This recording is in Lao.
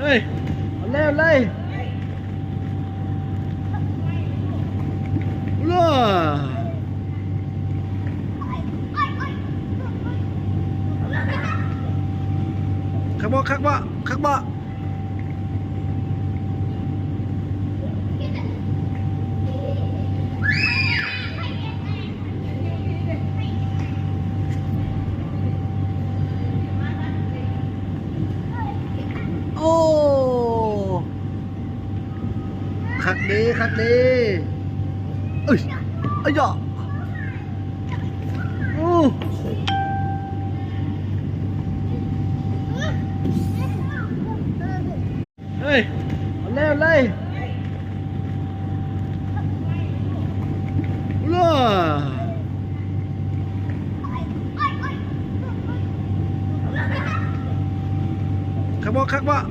ເອີຍ ເອົາເລີຍ ເອົາເລີຍ ວ້າ ຄັກບໍ່ ຄັກບໍ່ ຄັກບໍ່? ໂອ້ ຄັກເດ້ ຄັກເດ້ ເອີຍ ອາຢາ ໂອ້ ເຮີ້ຍ ເອົາເລີຍ ເອົາເລີຍ ໂອ້ ຄັກບໍ່ ຄັກບໍ່?